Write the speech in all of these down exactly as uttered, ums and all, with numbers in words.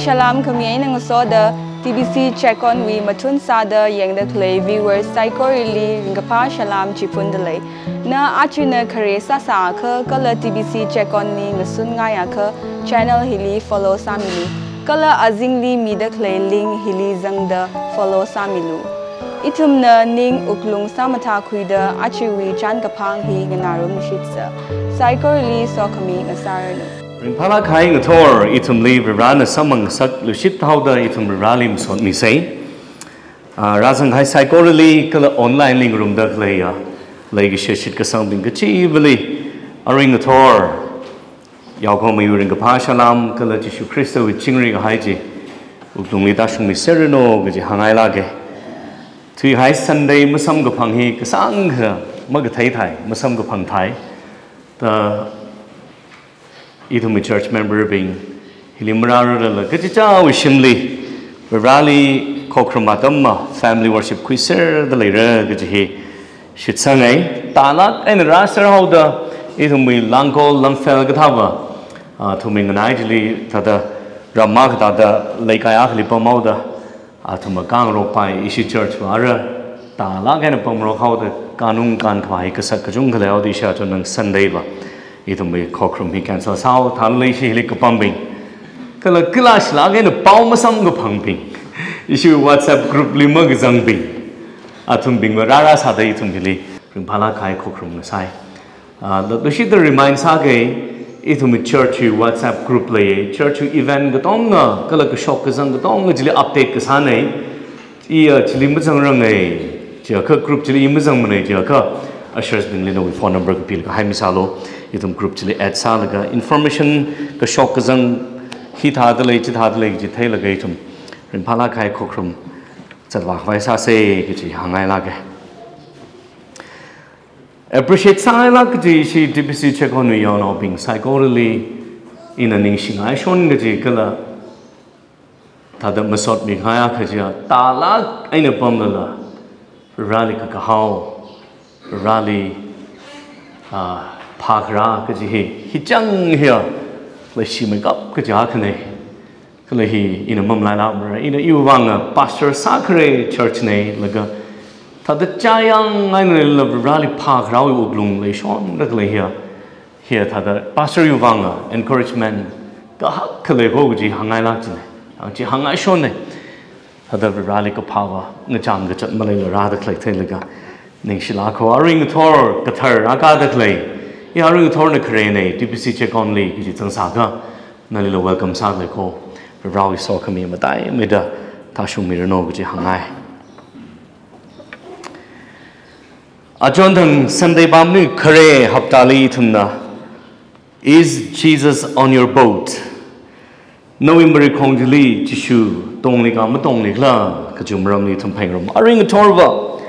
Salam khami eina ngasoda T B C Check On wui mathun sāda yangda khalei viewers saikorali ringkaphā salam chiphunda lei. Na aja na khare sāsā akha kala T B C Check On li ngasun ngai akha channel hili follow sāmilu. Kala azingli mida khalei link hili zangda follow sāmilu. Ithumna ning wuklung sāmathā khuida ajawui chānkaphang hi nganārum shitsa. Saikorali sokhami ngasāranu. Ringphālāk kahai ngathor, ithumli Varena samphang ngasakluishit haoda ithum Vareli masot misei. Ah, rāzang kahai saikorali kala online li ngarumda khaleiya, leikashi shitkasangbing kachivali, arui ngathor, yaokahomawui ringkaphā salam kala Jishu Khristawui chingri kahai chi wuklungli tāshungmi serranu kaji hāngngailāka. Thuikahai Sunday masamkaphang hi kasāngkha makathei thai, masamkaphang thai. Ta ithumwui church member bing hili marārarlala kachichāwui shimli, Vareli khokharum atamva family worship khuiserda leira kaji hi shitsangai. Tālāk eina rāser haoda ithumwui Langkol Lamphel kathāva, ah, ithumwui nganai chili thāda ram akha thāda leikai akhali pamhaoda, athumva kangarokpai ishi church va ara tālāk eina pamrok haoda kanung kankhavai kasak kachungkha leihaoda ishi achonnang Sunday va ithumwui khokharum hi cancel sāhao thālala ishi hili kapambing, kala kala shilāk eina pao masamkaphangbing, ishi WhatsApp group li makazangbing, athumbingva rārā sāda ithum hili ringphālāk kahai khokharum ngasai. Ah, leikashida remind sāga, ithumwui church wui WhatsApp group leiya, church wui event katonga kala kashok kazang katonga chili update kasāna. Iya chili mazangrangai, chiakha group chili i mazangmanei chiakha ushers bingli nawui phone number kapilaga haimi sālu. Ithum group chili add sālaga information kashok kazang hithāda lei, chithāda lei kaji theilaga ithum ringphālāk kahai khokharum zatvākhavai sāsa kaji hāngngailāka. Appreciate sāngailāk kaji ishi T B C Check On wui yaonaobing saikorali ina ningshingaishon kaji kala thāda masotmi kahai akha chiya, tālāk eina pamlala Vareli kakahao, Vareli, ah, phākharā kaji hi, hi chang hiya leishimeikap kaji akhana. Kala hi ina mamalailākmara, ina iwui vang pastor sākhare church na, laga thāda chāyang eina leilala Vareli phākharāwui wuklung leishonda khalei hiya, hiya thāda pastor wui vang encouragement kahak khalei ko kaji hāngngailāk china, ang chi hāngngaishonna. Thāda Vareli kaphāva ngachang kachat maleila rāda khalei theilaga ningshilāk haowa. Arui ngathor kathar rākāda khalei, i arui ngathorna kharena, T B C Check On li kaji zangsākha nalila welcome sālei ko. Varewui sokhami mataimeida tāshungmiranu kaji hāngngai. Achonthang Sunday pamli khare haptali ithumna, "Is Jesus on your boat?" Nawui marikhong chili Jishu tongli ka matongli khala kaji maramli ithum phaningngarum. Arui ngathorva,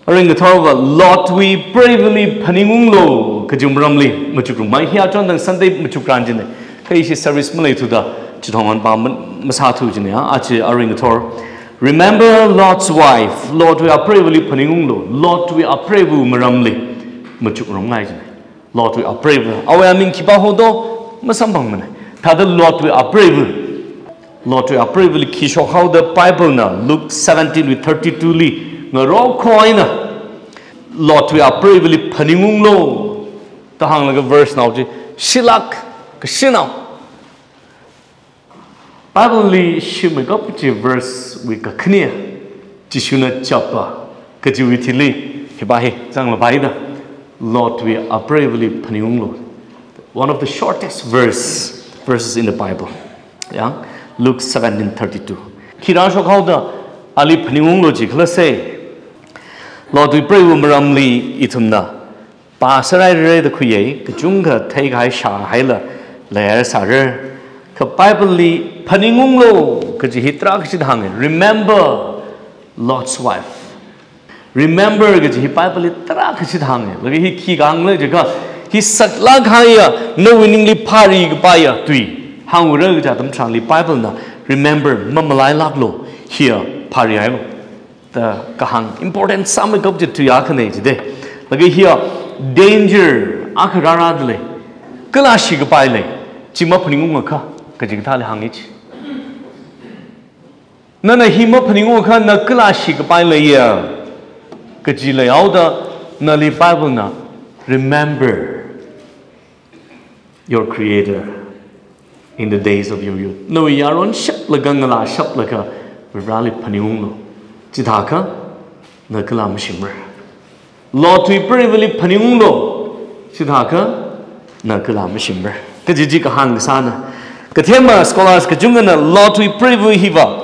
arui ngathorva, Lotwui preivali phaningunglu kaji maramli machukngarumngai. Hi achonthang Sunday machukran china. Kha ishi service maleithuda chithongan pa ma-, masāthu china ya, achi arui ngathor. Remember Lot's wife, Lotwui apreivali phaningunglu, Lotwui apreiva maramli machukngarumngai china. Lotwui apreiva. Awui aming khipā hodo masamphangmana. Thāda Lotwui apreiva. Lotwui apreivali khi shokhaoda Bible na Luke seventeen wui thirty-two li ngarokho eina, Lotwui apreivali phaningunglu da hānglaga verse nao chi shilāk kashinao. Bible li shimeikap kaji verse wui kakhane, Jishuna chapa kajiwui thili, hi pa hi, zanglapai da, Lotwui apreivali phaningunglu. One of the shortest verse, verses in the Bible. Ya, Luke seventeen thirty-two. Khi rāshok haoda, ali phaningunglu jikhala se. Lotwui preiva maramli ithumna pāsārai rere da khuiya, kachungkha theikahai shāhaila leihaira sāra. Kha Bible li phaningunglu kaji hi tarākha shida hānga. Remember Lot's wife. Remember kaji hi Bible li tarākha shida hānga. Laga hi khi kahāngla jiakha, hi saklāk kahaiya, nawui ningli phārikapaiya tui hāngura kaja atam tharanli Bible na remember, mamalailāklu, hiya phārihailu da kahāng important sāmeikap kaji tui akhana jida. Laga hiya danger akha rārāda lei. Kala shikapai lei. Chi maphaningungakha, kajikathāli hānga chi. Nana hi maphaningungakha na kala shikapai leiya kaji leihaoda, nali Bible na, "Remember your Creator in the days of your youth." Nawui yaron shaplaga, ngalā shaplaga, Varivarāli phaningunglu. Chithākha na kala mashimra. Lotwui Preiva̱li phaningunglu. Chithākha na kala mashimra. Kaji chi kahāng kasāna. Kathema scholars kachungkhana Lotwui Preiva̱ hiva,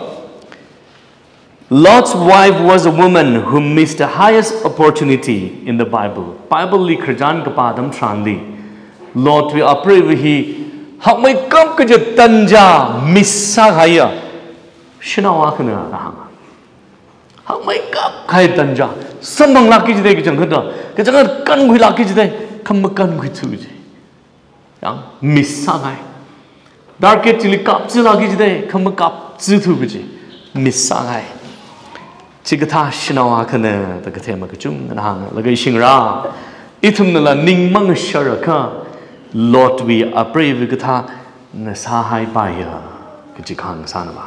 Lot's wife was a woman who missed the highest opportunity in the Bible. Bible li khararchan kapā atam tharanli, Lotwui apreiva̱ hi hakmeikap kaji tanja miss sākahaiya shanao akhana kahāng. Hakmeikap kahai tanja, samphang lākki jidai kachangkhatta, kachangkhat kankhui lākki jidai, kha makankhuithu kaji. Yang miss sākahai. Target chili kaptsi lākki jidai, kha makaptsithu kaji. Miss sākahai. Chikathā shanao akhana da kathema kachungkhana hānga. Laga ishingra, ithumnala ning mangasharakha Lotwui apreiva̱ kathāna sāhaipaiya kaji kahāng sāna ba.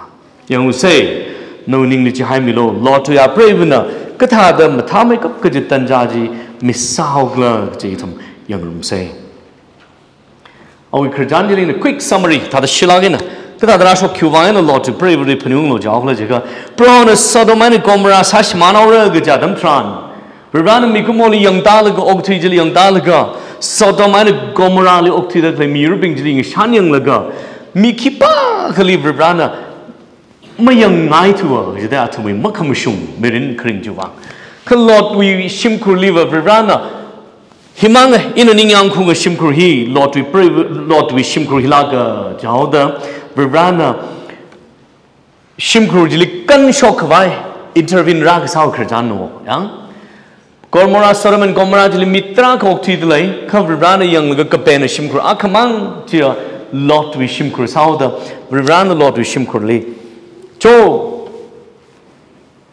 Yangusei, nawui ningli chihaimilu, Lotwui apreiva̱na kathāda mathāmeikap kaji tanja chi miss sāhaokhala kaji ithum yangrumsei. Awui khararchan chili ina quick summary thāda shilāk eina, kathāda rāshok khiwui vang eina Lotwui preiva̱li phaningunglu jihaokhala jiakha, Prohona Sodom eina Gomorrah sāshimānhaora kaja atam tharan, Varivarāna mikumoli yangtālaga, okathui chili yangtālaga, Sodom eina Gomorrahli okthuida khalei miyurbing chili ngashan yanglaga, mi khipākhali Varivarāna mayangngaithuwa jidai, athumwui makhamashung mirin kharing chiwui vang. Kha Lotwui shimkhurliva Varivarāna, himang ina ningyāng khaunga shimkhur hi, Lotwui pre-, Lotwui shimkhur hi lāka jihaoda, Varivarāna shimkhur chili kanshok khavai intervene rākasā khararchanna, yang. Gomorrah, Sodom and Gomorrah chili mi tarākha okthuida lei, kha Varivarāna yanglaga kapenna shimkhur akhamang chiya Lotwui shimkhur sāhaoda, Varivarāna Lotwui shimkhurli, "Cho,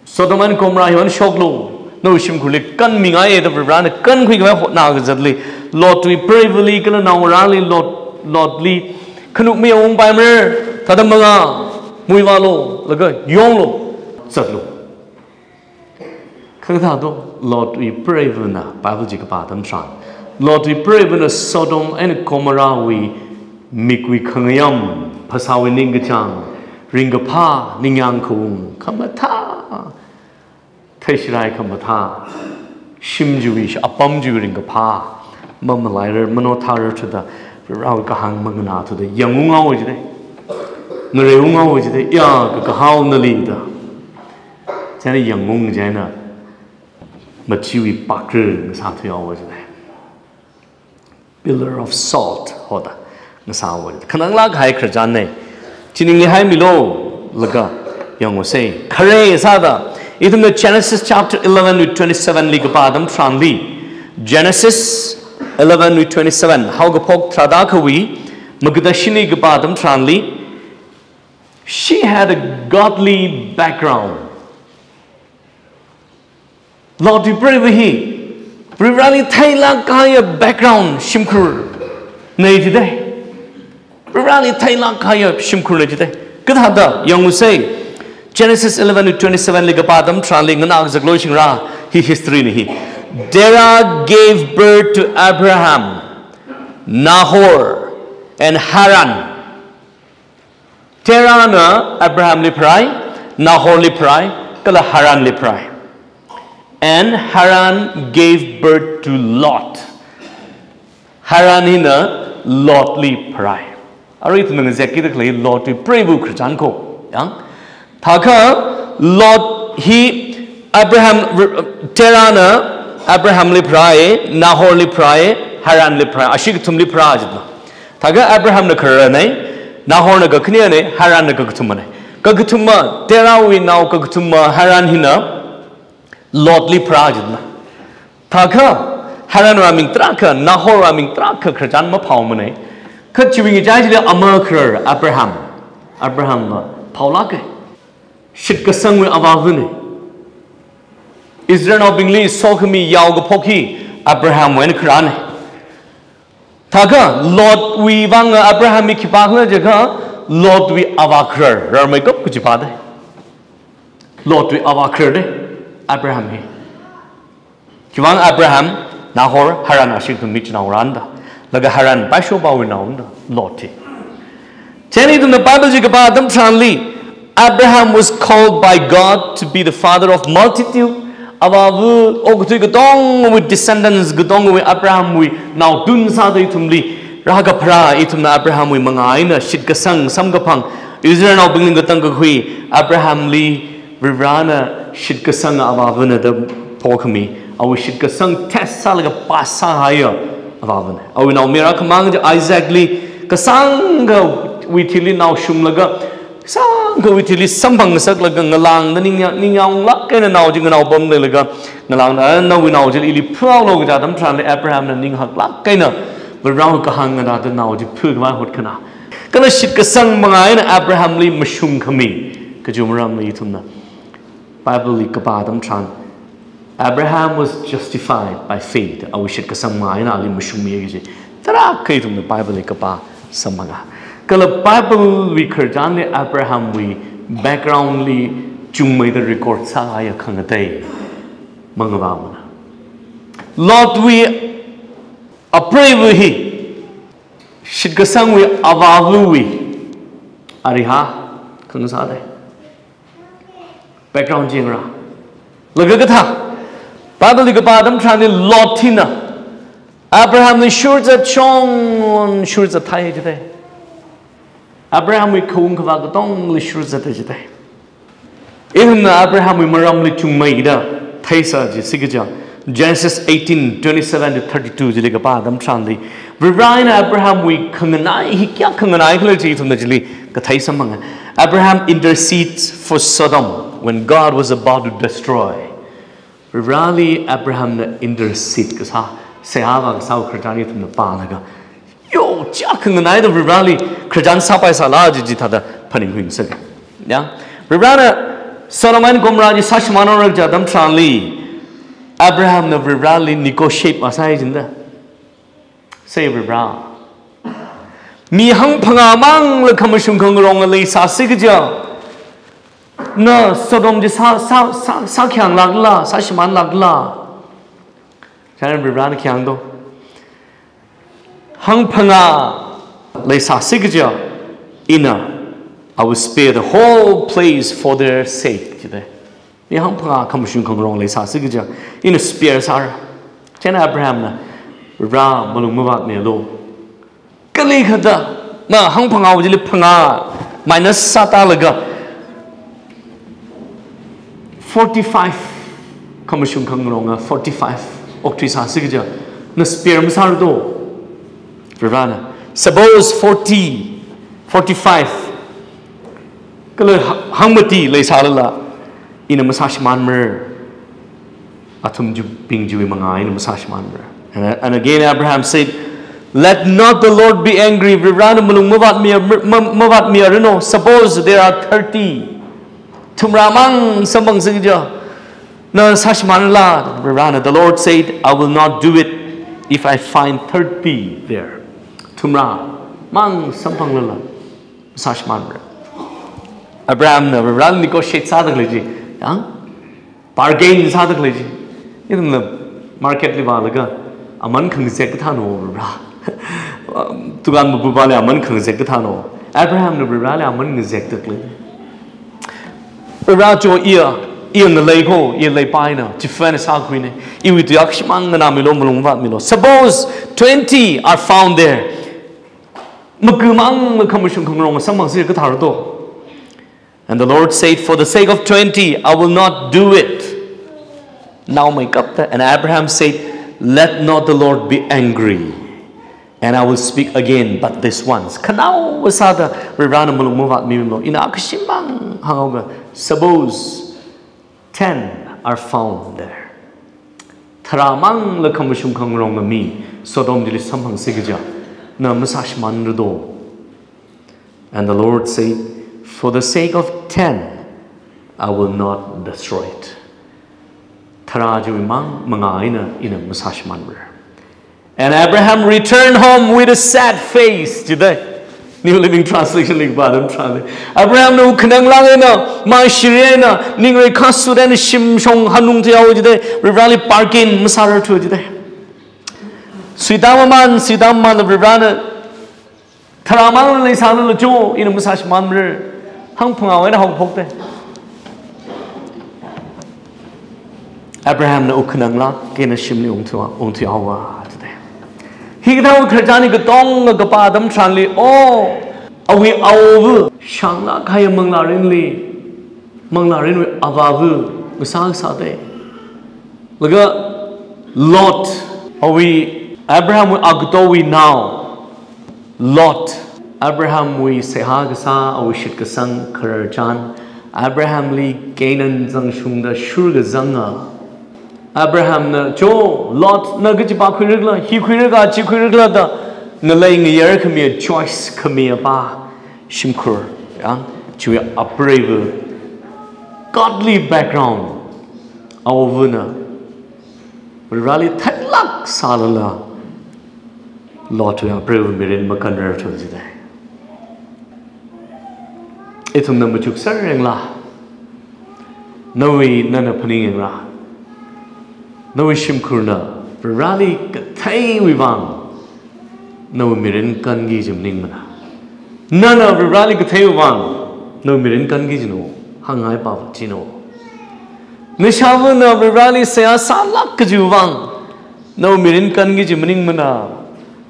Sodom and Gomorrah hi onshoklu, nawui shimkhurli kanmingaiya" da Varivarāna kankhui khavai hotnā kazatli, Lotwui preiva̱li kala naongarāli, Lot, Lotli, "Khanuk mayangungpaimara, thāda manga, muivālu, laga yonglu, zatlu." Kha kathāda Lotwui preiva̱na, Bible chi kapā atam tharan, Lotwui preiva̱na Sodom and Gomorrahwui mikwui khangayam, phasāwui ningkachāng, ringkaphā, ningyāng khaung, khamathā, theishirai khamathā, shim chiwui, apam chiwui ringkaphā mamalaira, manaothāra thuda, Varivarāwui kahāng manganāthuda yangungaowa jidai, ngareiungaowa jidai, ya, kakahao nali da. Chieina yangung chieina machiwui pakra ngasāthuihaowa jidai. Pillar of salt hoda ngasāhaowa jidai. Khananglāk kahai khararchanna. Chi ningli haimilu, laga yangusei. Khare sāda, ithumna Genesis chapter eleven wui twenty-seven li kapā atam tharanli, Genesis eleven wui twenty-seven, Haokaphok tharāda akhawui makada shini kapā atam tharanli, she had a godly background. Lotwui preiva̱ hi Varivarāli theilāk kahaiya background shimkhurna jidai. Varivarāli theilāk kahaiya shimkhurna jidai. Kathāda yangusei. Genesis eleven wui twenty-seven li kapā atam tharanli nganā kazaklu shingra, hi history na hi. Terah gave birth to Abraham, Nahor, and Haran. Terahna Abrahamli pharai, Nahorli pharai, kala Haranli pharai. And Haran gave birth to Lot. Haran hina Lotli pharai. Arui ithumna ngazek kida khalei Lotwui preiva̱ khararchan ko. Yang. Thākha Lot hi Abraham, Terahna Abrahamli pharai, Nahorli pharai, Haranli pharai, ashi kathumli pharai jitna. Thākha Abrahamna khararna, Nahorna kakhanena, Haranna kakathumana. Kakathuma, Terahwui nao kakathuma Haran hina Lotli pharai jitna. Thākha Haranwui aming tarākha, Nahorwui aming tarākha khararchan maphāomana. Kha chiwui ngachai chili ama kharar Abraham. Abrahamva phaolāka. Shitkasangwui avāva̱na. Israelnaobingli sokhami yaokaphok hi Abrahamwui eina khararna. Thākha Lotwui vang Abrahamwui khipākhala jiakha, Lotwui avā kharar, rarmeikap kaji pāda. Lotwui avā khararda, Abraham hi. Khiwuivang Abraham, Nahor, Haran ashee ithum michinao rānda. Laga Haran paishopawui naona, Lot hi. Chieina ithumna Bible chi kapā atam tharanli, Abraham was called by God to be the father of multitude. Avāva, okathui katongawui descendants katongawui Abrahamwui naotun sāda ithumli rākapharā, ithumna Abrahamwui mangā eina shitkasang samkaphang, Israelnaobingli katang kakhui, Abrahamli Varivarana shitkasang avāvana da pokhami, awui shitkasang test sālaga pass sāhaiya avāvana. Awui naomayara khamang chi Isaacli kasāngkhawui thili nao shumlaga, kasāngkhawui thili samphang ngasaklaga ngalāngda ningya-, ningyānglāk eina nao chi nganao pamleilaga, ngalāngda, "Ah, nawui nao chili ili phuhaolu," kaja atam tharanli Abrahamna ninghaklāk eina Varivarawui kahāng nganāda nao chi phukhavai hotkhanā. Kala shitkasang mangā eina Abrahamli mashungkhami kaji maramli ithumna Bibleli kapā atam tharan, "Abraham was justified by faith." Awui shitkasang mangā eina ali mashungmi kaji tarākha ithumna Bibleli kapā samphanga. Kala Biblewui khararchanli Abrahamwui backgroundli chungmeida record sāhaiya khangatei mangavāmana. Lotwui apreiva hi shitkasangwui avāvawui arihā khangasā dei. Background chi yangra. Laga kathā, Bibleli kapā atam tharanli Lot hina Abrahamli shurzat shong, shurzat thai jidei. Abrahamwui khaung khavā katongli shurzat jidei. Ithumna Abrahamwui maramli chungmeida theisa jisi kaja, Genesis eighteen, twenty-seven to thirty-two chili kapā atam tharanli, Varivarana Abrahamwui khanganai hi kayākha nganai khala chi ithumna chili kathei samphanga. Abraham intercedes for Sodom when God was about to destroy. Varivarali Abrahamna intercede kasā, seihā vākasā khararchan ithumna pālaga, yo, kayākha nganaida Varivarali khararchan sāpaisāla kaji chi thāda phaningkhui ngasaka. Ya? Varivarana Sodom and Gomorrah chi sāshimānhaora kaja atam tharanli, Abrahamna Varivarali negotiate vāsai jida. Sei Varivara, mi hangphangā mangla khamashung khangaronga leisāsi kaja, na Sodom chi sā, sā, sā, sākhayānglākla, sāshimānlākla? Chieina Varivarana khi hāng do? Hangphangā leisāsi kaja, ina, "I will spare the whole place for their sake," jidei. Mi hangphangā khamashung khangarong leisāsi kaja, ina spare sāra. Chieina Abrahamna, "Varivara, malung mavātmilu. Kali khada, na hangphangāwui chili phangā minus sātālaga, forty-five, khamashung khangaronga forty-five okthuisāsi kaja, na spare masāra do?" Varivarana, "Suppose forty, forty-five kala ha-, hangmati leisālala, ina masāshimānmara. Athum chibing chiwui mangā eina masāshimānmara." And, and again Abraham said, "Let not the Lord be angry." Varivarana malung mavātmi, ma-, mavātmiranu. "Suppose there are thirty. Thumrā mang samphangsi kaja, na sāshimānla?" Varivarana, "The Lord said, I will not do it if I find thirty there." Thumrā mang samphanglala sāshimānmara. Abrahamna Varivarali negotiate sādalei chi, ya? Bargain sādalei chi. Ithumna marketli vālaga, "Aman khangazek kathāno, Varivara? Dukan mapupāli aman khangazek kathāno?" Abrahamna Varivarali aman ngazekdalei. "Varivara cho, iya, iya ngalei kho, iya leipai na, chifan sākhuina. Iwui tuiyak shimān nganāmilu, malung mavātmilu. Suppose twenty are found there. Maku mang khamashung khangarong samphangsi kathāra do?" And the Lord said, "For the sake of twenty, I will not do it." Naomeikapta, and Abraham said, "Let not the Lord be angry, and I will speak again, but this once." Khanaowa sāda Varivarana malung mavātmilu, ina akha shimān hānghaoga, "Suppose ten are found there. Tharā mangla khamashung khangaronga mi Sodom chili samphangsi kaja, na masāshimānra do?" And the Lord said, "For the sake of ten, I will not destroy it." Tharā chiwui mang mangā eina ina masāshimānmara. And Abraham returned home with a sad face. Jidei. New Living Translation li kapā atam tharanli, Abrahamna wuk khanang lāk eina, mashiri eina, ningrei khasuda eina shimshong hanung thuihaowa jidalei, Varivarali bargain masārarthu jidalei. Suitāmaman, suitāmamanla Varivarana, tharā mang leisālala cho, ina masāshimānmara, hāngphanghaowa eina haophokdalei. Abrahamna wuk khanang lāk eina shimli ungthuihaowa, ungthuihaowa jidalei. Hikathā khararchan hi katonga kapā atam tharanli, oh, awui aova shānglāk kahai manglārinli, manglārinwui avāva ngasā kasā dei. Laga Lot, awui, Abrahamwui agatowui nao Lot, Abrahamwui seihā kasā, awui shitkasang khararchan, Abrahamli Canaan zangshungda shurkazanga. Abrahamna, cho, Lot, na kachi pā khuirakhala, hi khuirakhala, chi khuirakhala da, ngalei ngayar khamiya, choice khamiya pā, shimkhur, ya, chiwui apreiva, godly background, aovana, Varivarali theilāk sālala, Lotwui apreiva mirin makanrarthu jidalei. Ithumna machukser yangla, nawui nana phaning yangra, nawui shimkhurna Varivarali katheiwui vang nawui mirin kanki kaji maningmana. Nana Varivarali katheiwui vang nawui mirin kanki kajina, hāngngai pā china. Nashāvana Varivarali seihā sālāk kajiwui vang nawui mirin kanki kaji maningmana.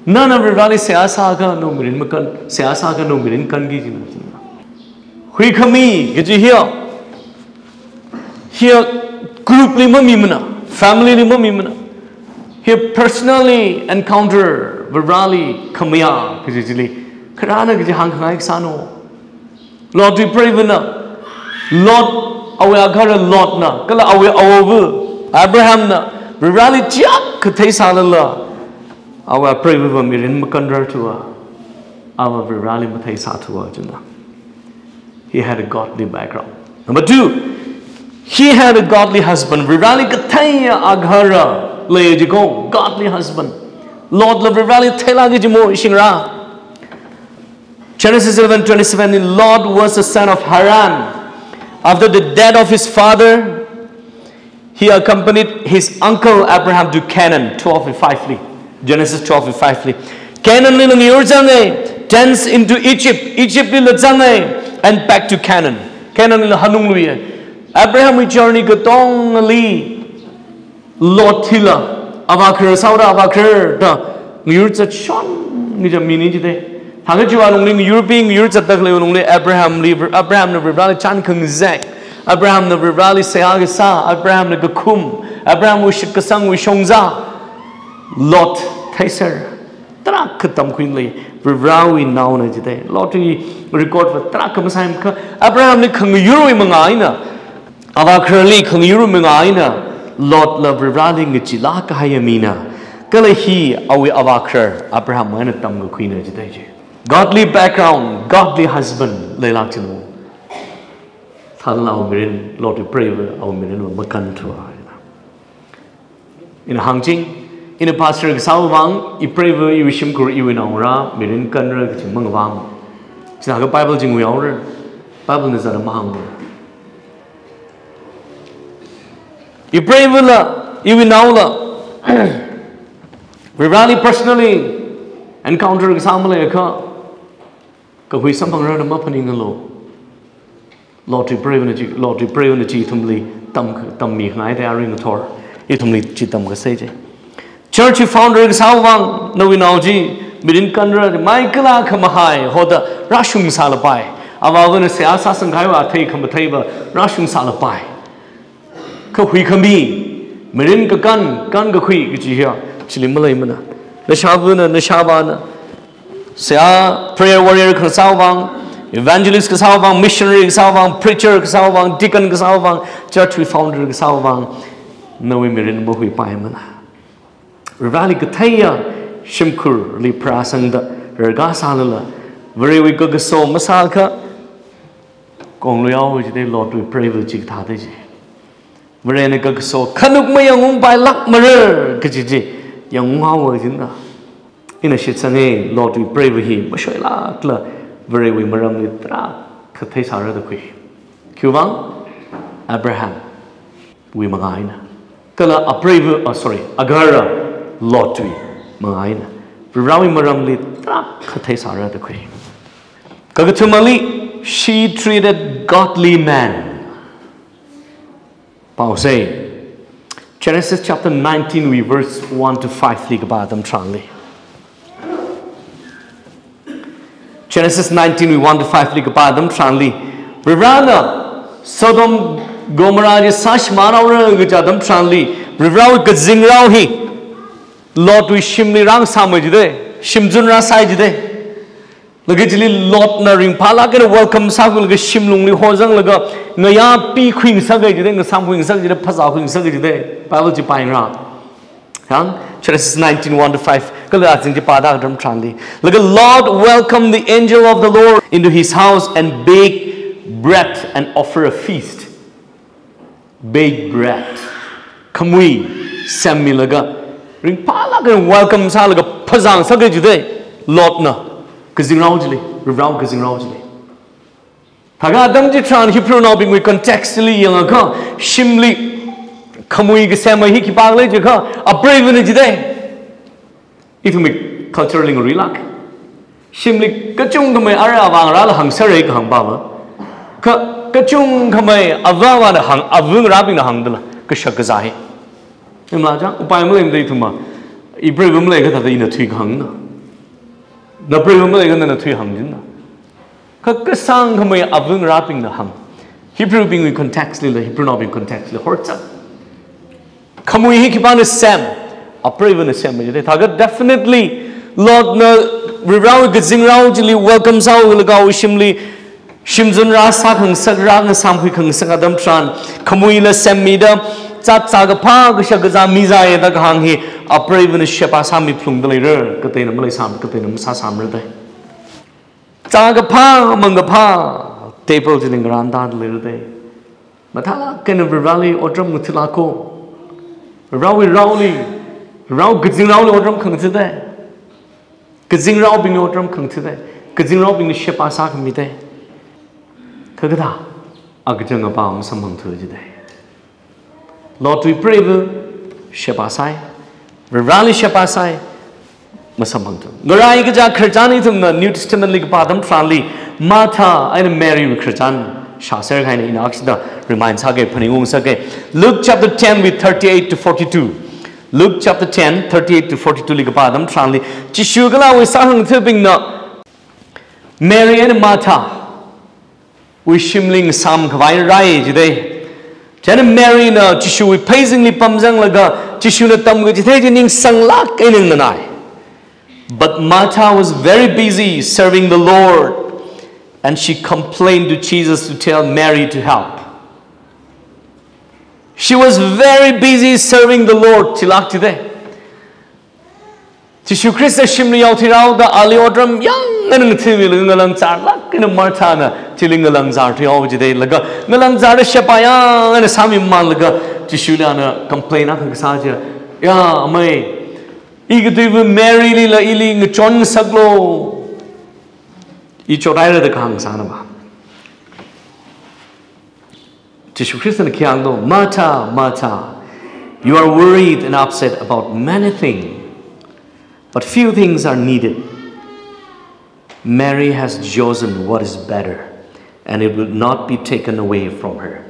Nana Varivarali seihā sāakha nawui mirin makan, seihā sāakha nawui mirin kanki kajina. Huikhami kaji hiya, hiya group li mamimana, family li mamimana. Hiya personally encounter Varivarali khamayā kaji chili, kharāna kaji hāngkhangai kasāna. Lotwui preivana, Lot, awui agahara Lotna, kala awui aova Abrahamna, Varivarali chiyākha theisālala, awui preiva mirin makanrarthuwa, ava Varivarali matheisāthuwa jina. He had a godly background. Number two, he had a godly husband. Varivarali katheiya agahara lei jiko, godly husband. Lotla Varivarali theilāk kaji mo shingra. Genesis eleven twenty-seven, Lot was the son of Haran. After the death of his father, he accompanied his uncle Abraham to Canaan, twelve five li. Genesis twelve five li. Canaan lila ngayur zangai, thence into Egypt, Egypt lila zangai, and back to Canaan. Canaan lila hanungluiya. Abrahamwui journey katongali, Lot hila, avākharar sāhaora, avākharar da, ngayur zatshon ngacha mina jidalei. Thākha chiwui alungli ngayurpi, ngayur zatda khaleiwui alungli Abrahamli, Abrahamna Varivarali chān khangazek, Abrahamna Varivarali seihā kasā, Abrahamna kakhum, Abrahamwui shitkasangwui shongza, Lot theiser. Tarākha tamkhuinlei, Varivarawui naona jidalei. Lotwui record va tarākha masāmana kha, Abrahamli khangayurwui manga eina, avākhararli khangayurwui manga eina, Lotla Varivarali ngacheelāk kahaiya mina. Kala hi awui avākharar Abraham eina tamkakhuina jidalei chi. Godly background, godly husband leilāk china. Thālala awui mirin, Lotwui preiva awui mirin va makanthuwa. Ina hāngching, ina pastor kasāwui vang, ipreiva, iwui shimkhur, iwui naora mirin kanra kachi mangavāmana. Chithākha Bible chi nguihaora. Biblena zara mahāngra. Ipreivala, iwui naola Varivarali personally encounter kasā maleiakha, kakhui samphangrarna maphaningalu. Lotwui preivana chi, Lotwui preivana chi ithumli tam, tammingai da aring athor. Ithumli chi tamkasei chi. Church founder kasāwui vang, nawui nao chi mirin kanra, maikala khamahai hoda rāshungsālapai. Avāvana seihā sāsangkahaiwui athei khamatheiva rāshungsālapai. Kha huikhami, mirin kakan, kankakhui kachi hiya chili maleimana. Nashāvana, nashāvāna seihā, prayer warrior kasāwui vang, evangelist kasāwui vang, missionary kasāwui vang, preacher kasāwui vang, deacon kasāwui vang, church wui founder kasāwui vang, nawui mirin mahuipaimana. Varivarali katheiya shimkhurli pharāsangda rarkasālala, Varewui kakaso masāakha, kongluihaowa jidalei Lotwui preiva chikathā dei chi. Varena kakaso khanuk mayangungpailākmara kachi chi yangunghaowa jina. Ina shitsanga, Lotwui preiva hi mashoilākla Varewui maramli tarākha theisāra da khui. Khiwuivang? Abrahamwui mangā eina. Kala apreiva, oh, sorry, Agarva Lotwui mangā eina. Varewui maramli tarākha theisāra da khui. Kakathumali, she treated godly men. Pao sei. Genesis chapter nineteen wui verse one to five li kapā atam tharanli. Genesis nineteen wui one to five li kapā atam tharanli, Varivarana Sodom Gomorrah chi sāshimānhaora kaja atam tharanli, Varivarawui kazingrao hi Lotwui shimli rāngasāmei jidei, shimzun rāsai jidei. Laga chili Lotna ringphālāk eina welcome sākhuilaga shimlungli hozanglaga ngayā pikhuingasak jidei, ngasāmkhuingasak jidei, phazākhuingasak jidei. Bible chi pāyingra. Yang, Genesis nineteen one to five, kala azing chi pāda atam tharanli. Laga Lot welcomed the angel of the Lord into his house and baked bread and offered a feast. Baked bread. Khamui semmilaga, ringphālāk eina welcome sālaga phazāngasak jidei, Lotna, kazingrao chili, Varivarawui kazingrao chili. Thākha atam chitharan Hebrewnaobingwui context li yangakha, shimli khamui kasemmei hi khipākhala jiakha, apreivana jidei. Ithumwui culture li ngaruilāk. Shimli kachungkhamei ara avā ngarāla hāngserra kahāng pava. Kha kachungkhamei avā avāna hāng, ava ngarābingna hāngdala, kashak kazā hi. Imla chang, upai maleimada ithumva, ipreiva maleiakha thāda ina thuikahāngna. Napreiva maleikha nana thuihāng jinna. Kha kasāngkhamei ava ngarābingna hāng. Hebrewbingwui context lila, Hebrewnaobing context li horchak. Khamui hi khipāna sem, apreivana semmei jidei. Thākha definitely Lotna Varivarawui kazingrao chili welcome sāhaolaga awui shimli shimzun rāsākhangasak, rāngasāmkhuikhangasak atam tharan, khamuila semmida, zat zākaphā, kashak kazā mizāya da kahāng hi, apreivana sheba sāmi phalungda leira, kateina maleisam, kateina masāsamra dei. Zākaphā, mangkaphā, table chili ngarānda leira dei. Mathālāk eina Varivarali otram ngathālāk ko. Raowui raoli, rao kazingraoli otram khangathā dei. Kazingraobingli otram khangathā dei. Kazingraobingli sheba sākhami dei. Kha kathā, akachang apā masamphangthu jidei. Lotwui preiva sheba sāi, Varivarali sheba sāi, masamphangthu. Ngarai kaja khararchan ithumna New Testament li kapā atam tharanli, Martha eina Mary wui khararchan shāser kahaina, ina akshida remind sāke, phaningung sāke. Luke chapter ten wui thirty-eight to forty-two. Luke chapter ten, thirty-eight to forty-two li kapā atam tharanli, Jishu kala awui sākhangatha̱bingna Mary eina Martha wui shimli ngasāmkhavai rāi jidei. Chieina Mary na Jishuwui pheizingli pamzanglaga, Jishuna tamkachithei chi ningsanglāk eina nganai. But Martha was very busy serving the Lord, and she complained to Jesus to tell Mary to help. She was very busy serving the Lord, chilāk jidei. Jishu Khrista shimli yaothui rāhaoda ali otram yāng eina ngathāmila ngalāngzarlāk eina Martha na chili ngalāngzarthui haowa jidei, laga ngalāngzarda sheba yāng eina sāmimanlaga Jishuli ana complain akha kasā chi. Ya, amei, ikathuiva Mary lila ili ngachonngasaklu. I chothaira da kahāng sāna ma. Jishu Khristana khi hāngdo, Martha, Martha, you are worried and upset about many things, but few things are needed. Mary has chosen what is better, and it will not be taken away from her.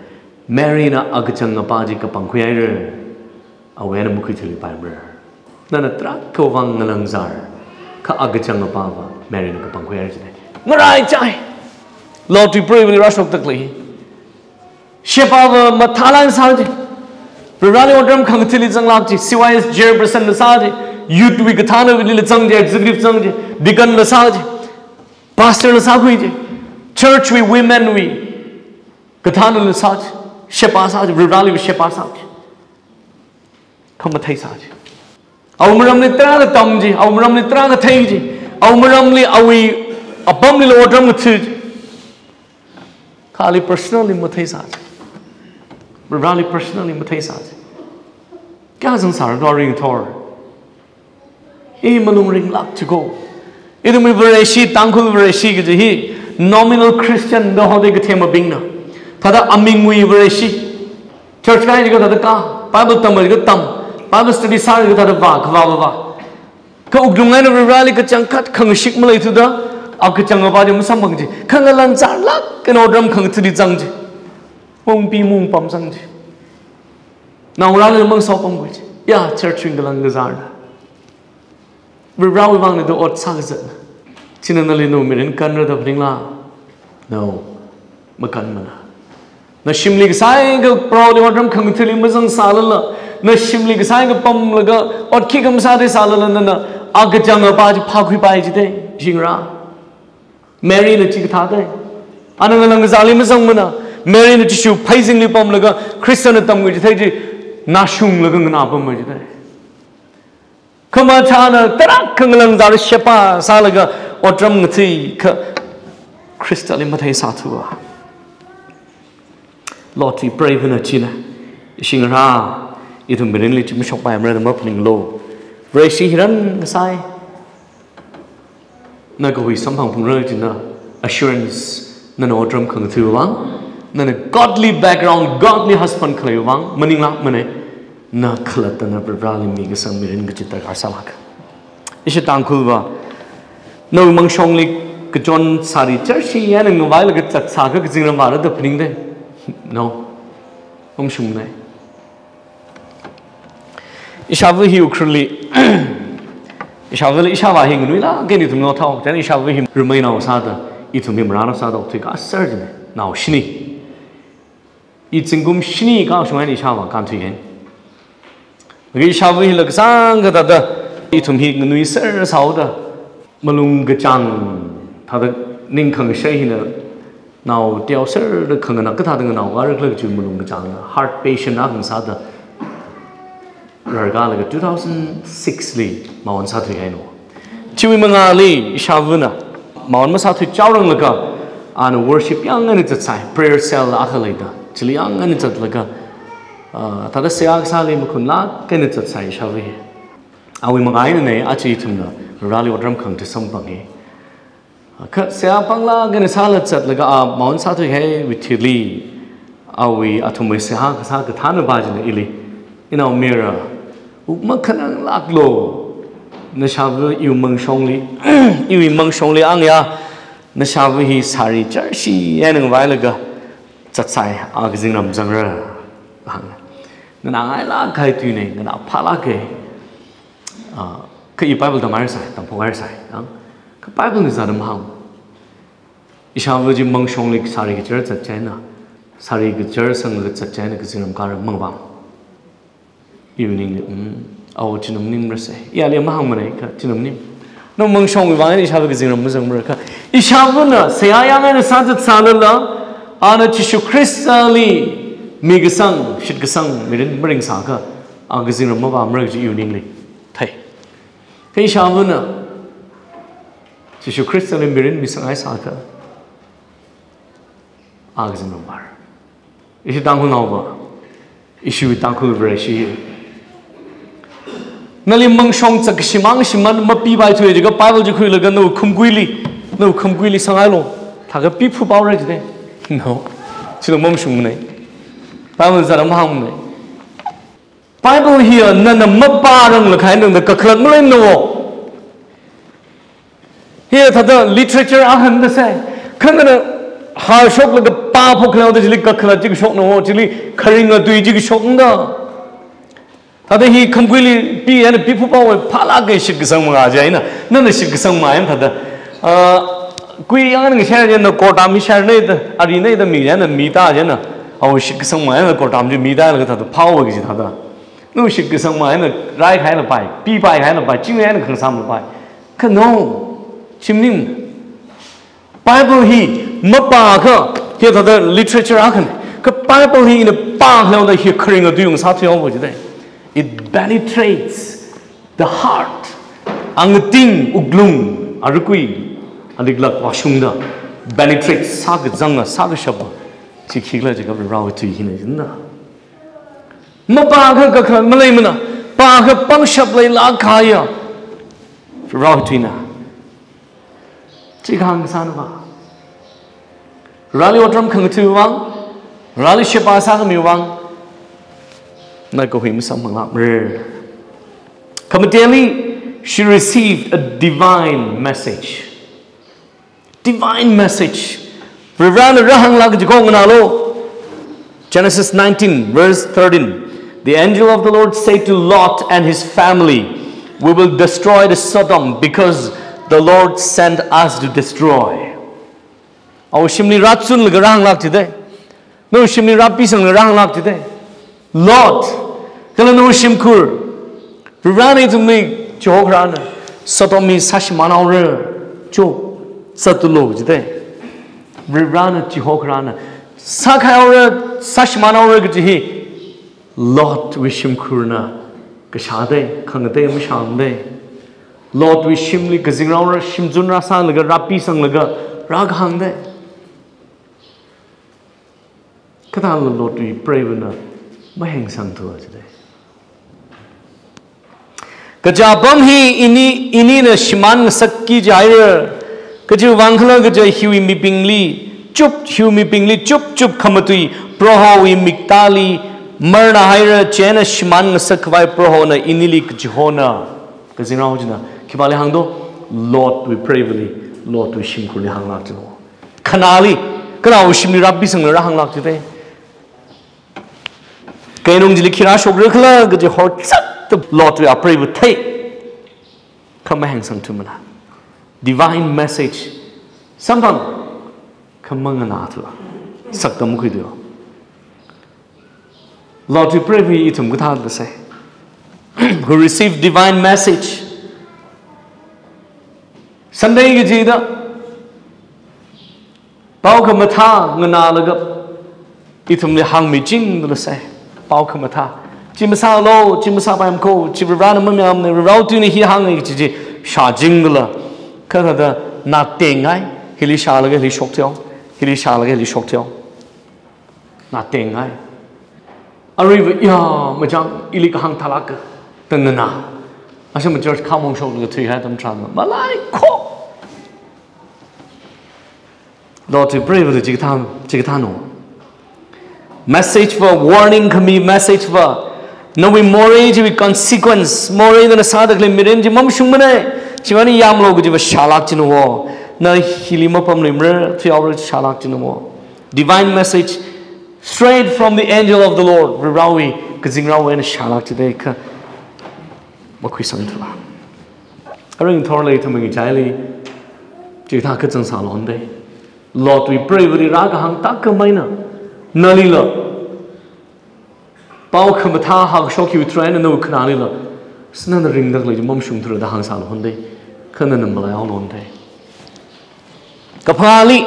Mary na akachang apā chi kapangkhui haira, awui eina makhuithuipaimara. Nana tarākha vang ngalāngzar, kha akachang apāva Mary na kapangkhui haira jidei. Ngaraichai. Lotwui preivali rāshokda khalei. Shebava mathālāk sā chi. Varivarali otram khangathāli zanglāk chi. C Y S chairperson la sā chi. Youth wui kathānawuili zang chi, executive zang chi. Deacon la sā chi. Pastor la sākhui chi. Church wui women wui kathānala sā chi. Sheba sā chi. Varivarali sheba sā chi. Kha matheisā chi. Awui maramli tarāna tam chi, awui maramli tarāna thei chi, awui maramli awui apamlila otram ngathā chi. Kha ali personally matheisā chi. Varivarali personally matheisā chi. Kayākha zangsāra kha ringthor. I malung ringlāk chi ko. Ithumwui Vareshi, Tangkhul Vareshi kaji hi, Nominal Christian da hoda kathemabingna. Thāda amingwui Vareshi. Church kai jiakha thāda ka, Bible tamjiakha tam, Bible study sājiakha thāda vā, kavā vā vā. Kha wuklung eina Varivarali kachangkhat khangashik maleithuda, a kachang apa chi masamphang chi. Khangalang zārlāk eina otram khangathāli zang chi. Mungpi mungpam zang chi. Naongarāli mangsopamkhui chi. Ya, church wui ngalang ngazārna. Varivarawui vangna da ot sākazatna. China nali nawui mirin kanra da phaningla? No. Makanmana. Na shimli kasāi kapraoli otram khangathāli mazangsālala, na shimli kasāi kapamlaga ot khikha masāthei sālala nana a kachang apa chi phākhuipai jidei, jingra. Mary na chikathā dei. Ana ngalang ngazārli mazangmana. Mary na Jishu pheizingli pamlaga Khristana tamkhui chithei chi, na shunglaga nganāpamma jidei. Kha Marthana tarākha ngalang zāra sheba sālaga otram ngathāi kha Khristali matheisāthuwa. Lotwui preivana china. Ishi ngarā, ithum mirinli chi mashokpaimara da maphaninglu. Vareshi hi rāngasai. Na kahui samphang phungra china assurance, nana otram khangathāwui vang, nana godly background, godly husband khaleiwui vang, maninglākmana, na khalattana Varivarali mikasang mirin kachi darkar sālāka. Ishi Tangkhulva, nawui mangshongli kachon sari church hi eina ngavailaga zatsākha kazingram vāra da phaningdei. No. Mashungmanei. Ishāva hi Ukhrulli. Ishāvali ishāvā hi nganuilāk eina ithum ngathao. Chieina ishāva hi rameinao sāda, ithum hi maranao sāda okthui kasār jina. Nao shini. I zingkum shini kashung eina ishāvā kānthui haina. Laga ishāva hila kasāngkha thāda, ithum hi nganuiser sāhaoda. Malung kachāng, thāda ning khangashei hina, nao teoserda khanganā kathāda nganao ārakhala kachi malung kachāngna, heart patient akha ngasāda, rarkalaga two thousand six li maon sāthui haina. Chiwui mangāli ishāvana maon masāthui chaoranglaga, ana worship yāng eina zatsai, prayer cell akha leida, chili yāng eina zatlaga, ah, thāda seihā kasāli makhunlāk eina zatsai ishāva hi. Awui mangā einana, aja ithumna Vareli otram khangatha samphang hi. Kha seihā panglāk eina sāla zatlaga a maon sāthuihaiwui thili, awui athumwui seihā kasā kathānapa china ili, inao Mira, wuk makhananglāklu, nashāva iwui mangshongli, iwui mangshongli āngya, nashāva hi sari church hi eina ngavailaga zatsai, a kazingram zangra. Hāng. Nganāngailāk kahai tuina, nganāphālāka. Ah, kha i Bible tamhaira sai, tamphokhaira sai, ah. Kha Bible na zāda mahāng. Ishāva chi mangshongli sari kachar zat chieina, sari kachar sanglaga zat chieina kazingram kāra mangvang. Iwui ningli, mm, awo china maningmara sai. Iyali mahāngmanei kha china maning. Nawui mangshongwui vang eina ishāva kazingram mazangmara kha. Ishāvana seihā yāng eina sāzat sālala, ana Jishu Khristali mikasang, shitkasang mirin maringsākha, a kazingram mavāmara kaji iwui ningli thei. Kha ishāvana Jishu Khristali mirin misanghai sākha, a kazingram vāra. Ishi Tangkhulnaova, ishi Tangkhul Vareshi. Nali mangshong zakkashi mang shimān mapipaithuwa jiakha Bible chi khuilaga nawui khumkuili, nawui khumkuili sanghailu. Thākha piphupaora jidei. No. Chila mamashungmanei. Bible zāda mahāngmanei. Bible hiya nana mapāranglakha eina nangda kakhalat maleimana wo. Hiya thāda literature akhana da sai. Kha nana harshoklaga pāphok khaleoda chili kakhalat chi kashokna wo, chili kharinga tui chi kashokna da. Thāda hi khumkuili pi eina piphupaowa, phālāka shitkasang mangā chieina. Nana shitkasang mangā eina thāda. Ah, kui yāng eina ngashār chieina kortam hi shārnei da, arinei da mi chieina, mi tā chieina. Awo shitkasang mangā eina kortam chi mi tālaga thāda phāhaowa kaji thāda. Nawui shitkasang mangā eina raikahai lapai, pipaikahai lapai, chingri eina khangasam lapai. Kha no, chi maning. Bible hi mapākha, hi thāda literature akhana. Kha Bible hi ina pākhaleoda hi kharinga tui ngasāthuihaowa jidei. It penetrates the heart. Angating, wuklung, arukui, aliklak vāshungda penetrate sākazanga, sākashapa. Chi khikhala jiakha Varewui tui hina jina. Mapākha kakhalat maleimana, pākha pangshap leilāk kahaiya Varewui tuina. Chi kahāng sānava. Rali otram khangathui vang, rali sheba sākhami vang, na kahui masamphang lākmara. Khamateli, she received a divine message. Divine message. Varivarana rāhānglāk kaji ko nganālu. Genesis nineteen, verse thirteen. The angel of the Lord said to Lot and his family, "We will destroy the Sodom because the Lord sent us to destroy." Awui shimli rāzunlaga rāhānglāk jidei. Nawui shimli rāpisanglaga rāhānglāk jidei. Lot, kala nawui shimkhur, Varivarana ithumli chihokharāna, Sodom hi sāshimānhaora, cho, zatulu jidei. Varivarana chihokharāna, sākhaihaora, sāshimānhaora kaji hi Lotwui shimkhurna kashādei, khangatei mashāngdei. Lotwui shimli kazingraona shimzun rāsālaga, rāpisanglaga, rākahāngdei. Kathāla Lotwui preivana mahengsangthua jidei. Kaja apam hi ini, inina shimān ngasakki jihaira. Kajiwui vang khala kaja hiwui mibingli chup, hiwui mibingli chupchup khamatui Prohowui miktāli marnāhaira, chieina shimān ngasakkhavai Prohona inili kachihona. Kazingrao china khipāli hāngdo? Lotwui preivali, Lotwui shimkhurli hānglāk jino. Khanāli, khanāwui shimli rāpisanglaga rāhānglāk jidei. Keinung chili khi rāshokra khala kaji horzakta Lotwui apreiva thei. Kha mahengsangthumana. Divine message. Samphang kha manganāthua. Saktam khuidu. Lotwui preiva ithum kathāda sei, who received divine message. Sunday kajida pao khamathā nganālaga ithumli hāngmichingda leisai. Pao khamathā. Chi masālu, chi masāpaimana ko, chi Varivarana mamayāmana, Varivarao tuina hi hānga kaji chi shāchingdala, kha thāda natengngai, hili shālaga hili shoktheo, hili shālaga hili shoktheo. Natengngai. Aruiva ya machang, ili kahāng thālāka, da nganā. Asha ma church khamong shoklaga thuihai atam tharan ma, malai kho. Lotwui preivali chikathā, chikathāno. Message va, warning khami message va. Nawui morei chiwui consequence, morei nana sāda khalei mirin chi mamashungmanei. Chiwuivang yamlu kajiva shālāk jino. Na hili mapamluimara, thuihaora shālāk jino. Divine message straight from the angel of the Lord. Varivarawui, kazingraowui eina shālāk jidei kha makhuisangthua. Aring thorlei ithum ngachaili, chikathā kachang sālu hondei. Lotwui preivali rākahāng thākhameina, nalila pao khamathā hāngshok hiwui tharan nawui khanālila, sina na ringda khalei chi mamashungthura da hāngsālu hondei. Kha nana malaihaolu hondei. Kaphāli,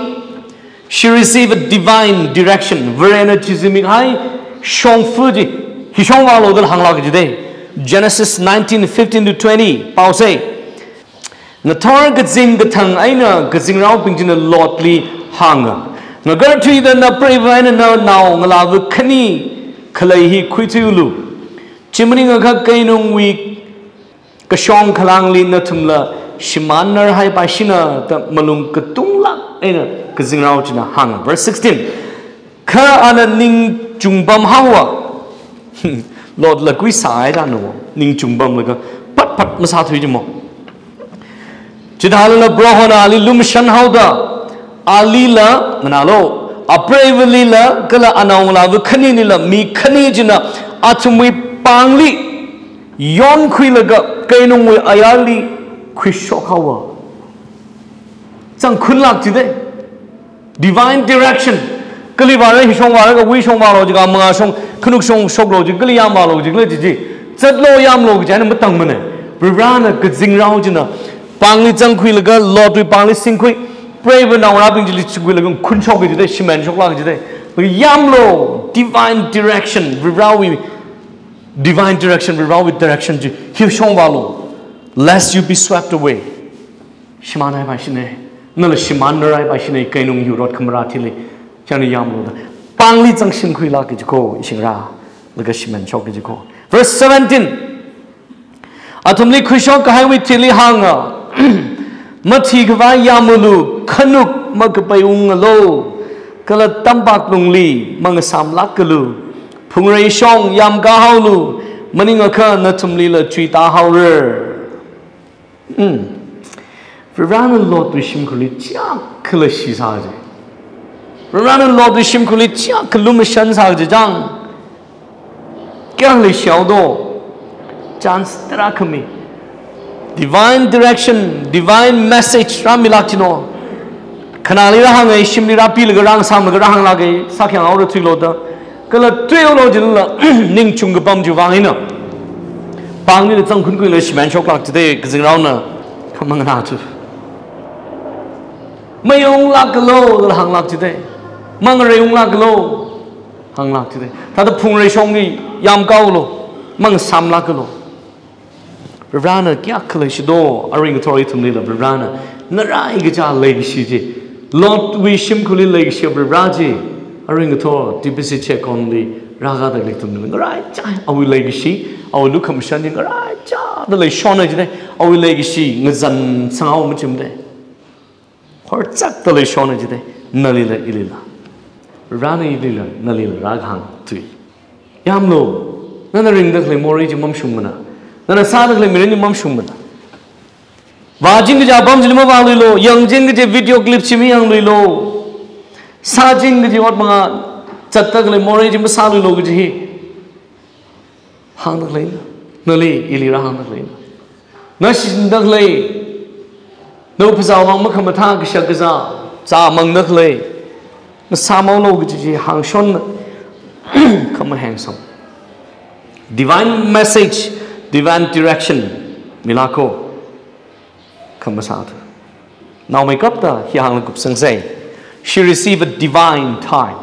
she received a divine direction. Varena chi zimikhai shongfa chi, hi shongvālu da hānglāk jidei. Genesis nineteen fifteen to twenty, pao sei. Ngathor kazing kathang eina kazingraobing china Lotli hānga, ngakarthuida na preiva eina na naongalāva khani khalei hi khuithuiulu. Chi maningakha keinungwui kashong khalangli nathumla shimānnarhaipaishina da malung katunglāk eina kazingrao china hānga. Verse sixteen. Kha ana ningchungpamhaowa. Lotla kuisāhaida no, ningchungpamlaga phatphat masāthui jimo. Chithālala Prohona ali lumashanhaoda, alila, nganālu, apreivalila, kala anaongalāva khaninila, mi khani china athumwui pāngli yonkhuilaga keinungwui ayarli khuishokhaowa. Zangkhunlāk jidei. Divine direction. Kali vāra, hi shongvāra, kawui shongvālu jiakha, mangā shong, khanuk shong shoklu jiakha, kali yamvālu jiakha, kali jiji. Zatlu yamlu kaji eina matangmanei. Varivarana kazingrao china pāngli zangkhuilaga, Lotwui pāngli singkhui, preiva naongarābing chili chikhuilaga khunshok jidei, shimen shoklāk jidei. Yamlu, divine direction, Varivarawui divine direction, Varivarawui direction chi, hi shongvālu, lest you be swept away. Shimānhaipaishinei, nala shimānnarhaipaishinei, keinung hiwui rot khamarā thili, china yamlu da. Pāngli zangshimkhuilāk kaji ko, ishingrā, laga shimen shok kaji ko. Verse seventeen. Athumli khuishok kahaiwui thili hānga, mathikhavai yamulu, khanuk makapaiungalu. Kala tampak lungli mangasāmlākalu, phungrei shong yamkāhaolu, maningakha nathumlila chuitāhaora. Hmm. Varivarana Lotwui shimkhurli chiyākha leishisā kaji. Varivarana Lotwui shimkhurli chiyākha lumashansā kaji chang. Kayākha leishihaodo? Chance tarākha mi. Divine direction, divine message rāmilāk chino. Khanāli rāhānga, shimli rāpilaga rāngasāmlaga rāhānglāka, sākhayang haora thuilu da. Kala thuihaolu jilala, ningchung kapam chiwui vang eina, pāngnila zangkhunkhuila shimān shoklāk jida, kazingraona khamangna chu. Mayonglākalu, da hānglāk jida. Mangareiunglākalu, hānglāk jida. Thāda phungrei shongli yamkāhaolu, mangasāmlākalu. Varivarana kayākha leishido, arui ngathor ithumlila Varivarana ngarai kaja leikashi chi, Lotwui shimkhurli leikashi Varivara chi, arui ngathor T B C check-onli rākada ithumli ngaraichai, awui leikashi, awui lukhamashan chi ngaraichada leishona jida, awui leikashi ngazan sanghao machimda. Horchakta leishona jida, nalila ilila. Varivarana ilila, nalila rākahāng tui. Yamlu, nana ringda khalei morei chi mamashungmana. Nana sāda khalei mirin chi mamashungmana. Vāching kaja apam chili mavāluilu, yangching kaji video clip chi mayangluilu. Sāching kaji ot manga zatda khalei morei chi masāluilu kaji hi hāngda khaleina. Nali ili rāhāngda khaleina. Na shinda khalei, nawui phasā vang makhamathā kashak kazā, zāmangda khalei, masāmhaolu kaji chi hāngshonna, khamaheng song. Divine message, divine direction milāka. Khamasāthu. Naomeikapta hi hānglaga kupsangsa. She received a divine time.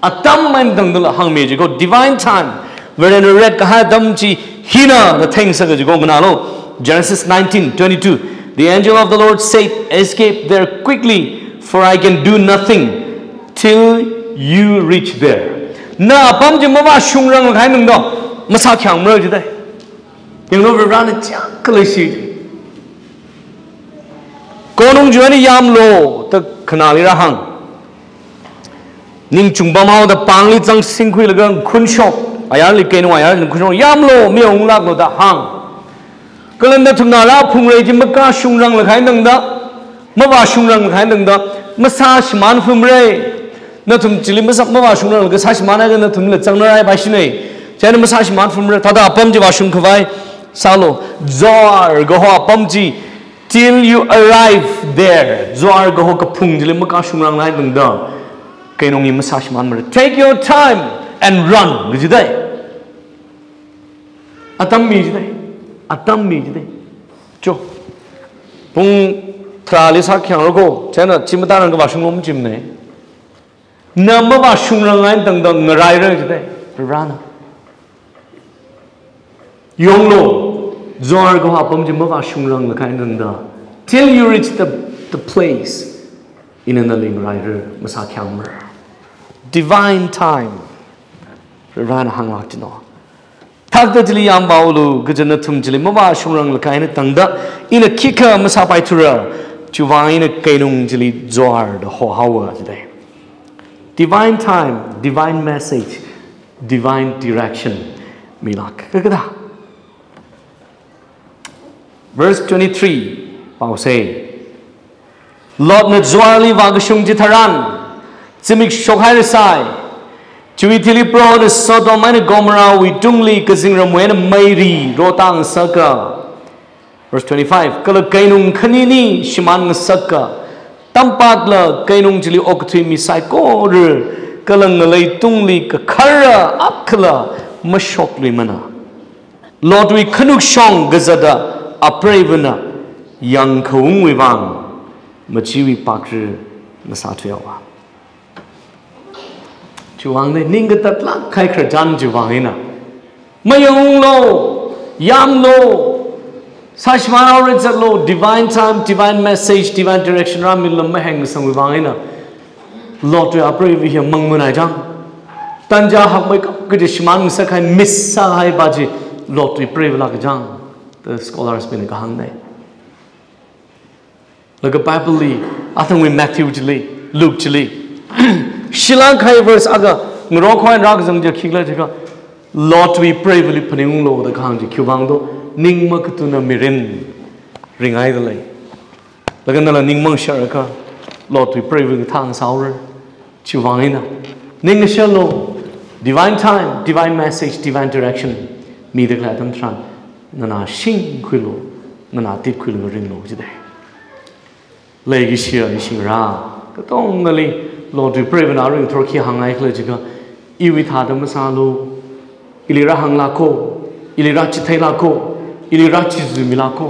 Atam eina tangdala hāngmi jiko, divine time. Varena retkahai atam chi hina da thengsaka jiko, nganālu. Genesis nineteen twenty-two. The angel of the Lord said, "Escape there quickly, for I can do nothing till you reach there." Na apam chi mavāshungranglakha eina tangda masākhayangmara jida. Yanglu, Varivarana chiyākha leishi. Konung chiwui eina yamlu da khanāli rāhāng. Ningchung pamhaoda pāngli zangsingkhuilaga khunshok, ayarli keinung ayarli khunshok, yamlu, mayonglākalu da hāng. Kala nathumna rā phungrei chi makashungranglakha eina tangda, mavāshungranglakha eina tangda, masāshimānfumra. Nathum chili masā, mavāshungranglakha sāshimānakha nathumla zangnarai paishina. Chieina masāshimānfumra. Thāda apam chi vāshungkhavai sālu. Zoar kaho apam chi, till you arrive there. Zoar kaho kaphung chili makashungranglakha eina tangda, keinung hi masāshimānmara. Take your time and run, kajidai. Atam mi jidai. Atam mi jidai. Cho. Pung tharāli sākhayang roko, chieina chi matāranglakha vāshunglu machimana. Na mavāshungranglakha eina tangda ngaraira jidai Varivarana. Yanglu, Zoar kaho apam chi mavāshungranglakha eina tangda, till you reach the, the place, ina nali ngaraira, masākhayangmara. Divine time. Varivarana hānglāk jino. Thakta chili yamvāhaolu, kaja nathum chili mavāshungranglakha eina tangda, ina khikha masāpaithura, chiwui vang eina keinung chili Zoar da hohaowa jidai. Divine time, divine message, divine direction milāk. Kakada. Verse twenty-three, paosei. Lotna Zoarli vākashung chitharan, zimik shokhairasai. Chiwui thili Prohona Sodom eina Gomorrahwui tungli kazingramwui eina meiri rotā ngasaka. Verse twenty-five, kala keinung khanini shimān ngasaka. Tampakla keinung chili okathui mi saikora, kala ngalei tungli kakhara akhala mashokluimana. Lotwui khanukshong kazata apreivana yangkhaungwui vang machiwui pakra ngasāthuihaowa. Chiwui vang eina ning katatlāk kahai khararchan chiwui vang eina, mayanglu, yamlu, sāshimānhaora zatlu, divine time, divine message, divine direction rāmila mahengsangwui vang eina, Lotwui apreiva hi mangmanai chang. Tanja hakmeikap kaji shimān ngasakhai, miss sāhaipa chi Lotwui preivalāk kachang, the scholars bingna kahāngna. Laga Bible li, athangwui Matthew chili, Luke chili, Shilāng kahai verse akha ngarokhui rākazang chi khikhala jiakha, Lordwui preivali phaningunglu da kahāng chi khiwuivang do, ning makatuna mirin ringhaida lei. Laga nala ning mangasharakha, Lordwui preivali thang saura. Chiwuivang eina ning ngasharlu, divine time, divine message, divine direction mida khalei atam tharan, nana shingkhuilu, nana titkhuilu, ringlu jidei. Leikashiya ishingra, katongali Lordwui preivana ringthor khi hāngngaikhala jiakha, iwui thāda masālu, ili rāhānglu ko, ili rāchitheila ko, ili rāchizumila ko,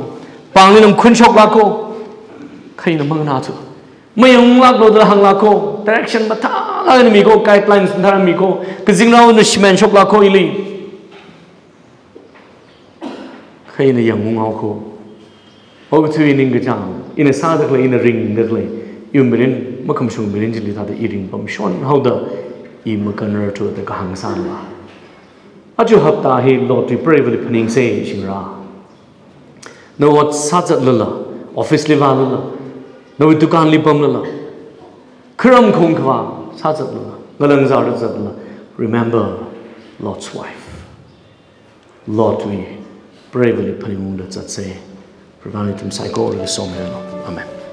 pāngli namkhunshoklu ko, kha ina manganāthu. Mayanglāklu da hānglu ko, direction mathālāk eina mi ko, guidelines mathālāk mi ko, kazingraona shimānshoklu ko ili. Kha ina yangngaunghaowa ko. Okathui ningkachāng, ina sāda khalei, ina ringda khalei, iwui mirin, makhamashung mirin chili thāda i ringpamshon haoda, i makanrarthu da kahāng sāla. Aja hapta hi Lordwui preivali phaningsei ishingra. Nawui ot sāzatlala, office li vālala, nawui dukanli pamlala, kharam khong khavā sāzatlala, ngalang zāra zatlala, remember Lord's wife. Lordwui preivali phaningungda zatsei. Proho ithum saikorali somiranu. Amen.